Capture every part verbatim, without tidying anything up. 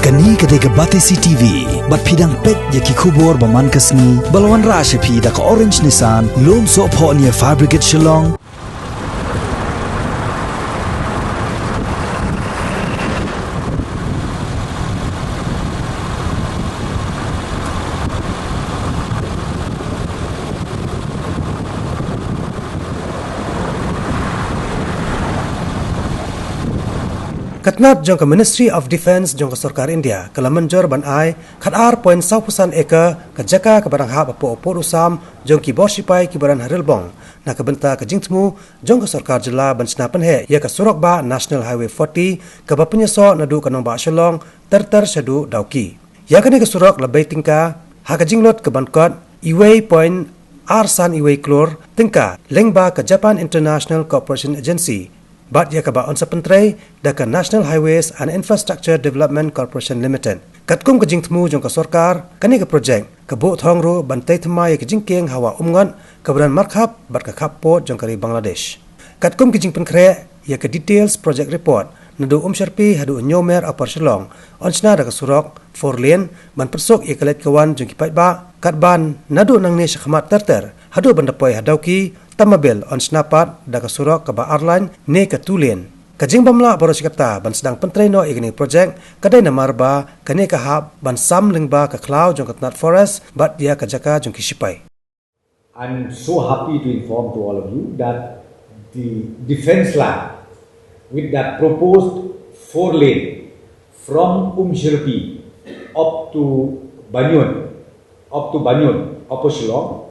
Kane ka dei ka Batesi T V, bad phi dang peit ïa ki khubor ba man ka sngi, ba la wanrah sha phi da ka Orange Nissan, Lumsohphoh near Fire Brigade Shillong. Ka tnat jong ka Ministry of Defence jong ka Sorkar India ka la mynjur ban ai khat ar point saw phew san acre ka jaka kaba dang hap hapoh u pud u sam jong ki bor shipai kiba don ha Rilbong, na ka bynta ka jingthmu jong ka Sorkar Jylla ban shna pynheh ïa ka surok bah National Highway forty, kaba pynïasoh naduh ka nongbah Shillong ter ter shaduh Dawki. Ïa kane ka surok la bei tyngka ha ka jinglut ka ban kot uwei point ar san uwei klur tyngka lyngba ka Japan International Cooperation Agency, bad ïa kaba yn sa pyntrei da ka National Highways and Infrastructure Development Corporation Limited. Katkum ka jingthmu jong ka sorkar, kane ka projek ka buh thong ruh ban tei thymmai ïa ka jingkieng hawa umngot kaba don markhap bad ka khappud jong ka ri Bangladesh. Katkum ka jingpynkhreh ïa ka Details Project Report, naduh Umshyrpi haduh Hynñiewmer Upper Shillong yn shna da ka surok four lane ban pynsuk ïa ka leit ka wan jong ki paidbah, katba naduh nangne shakhmat ter ter haduh ban da poi ha Dawki, Tamabil yn shna pat da ka surok kaba ar lane ne ka two lane. Ka jingbym lah baroh shi katta ban sdang pyntrei noh ïa kane ka projek ka dei namar ba kane ka hap ban sam lyngba ka khlaw jong ka tnat forest bad ïa ka jaka jong ki shipai. I'm so happy to inform to all of you that the defense line with that proposed four lane from Umshyrpi up to Banyun, up to Banyun, Upper Shillong,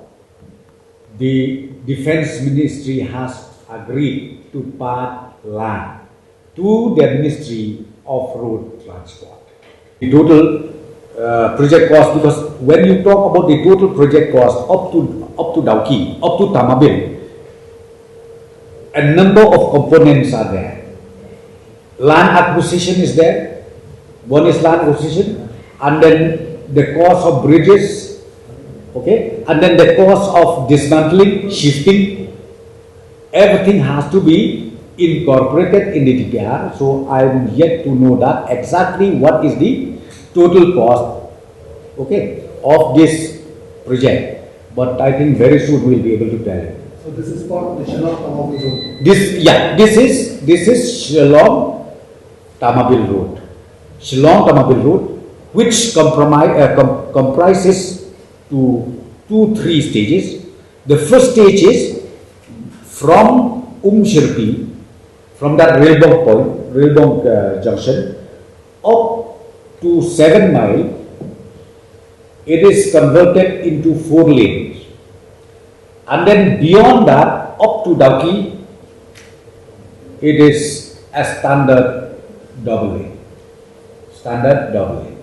the Defense Ministry has agreed to part land to the Ministry of Road Transport. The total uh, project cost, because when you talk about the total project cost up to up to Dawki, up to Tamabil, a number of components are there. Land acquisition is there. One is land acquisition, and then the cost of bridges, okay, and then the cost of dismantling, shifting, everything has to be incorporated in the D P R. So I'm yet to know that exactly what is the total cost, okay, of this project. But I think very soon we'll be able to tell you. So this is for the Shillong Tamabil Road. This, yeah, this is this is Shillong Tamabil Road. Shillong Tamabil Road, which compromise, uh, com- comprises to two three stages. The first stage is from Umshyrpi, from that Rilbong point, Rilbong uh, junction, up to seven mile. It is converted into four lanes, and then beyond that, up to Dawki, it is a standard double lane. Standard double lane.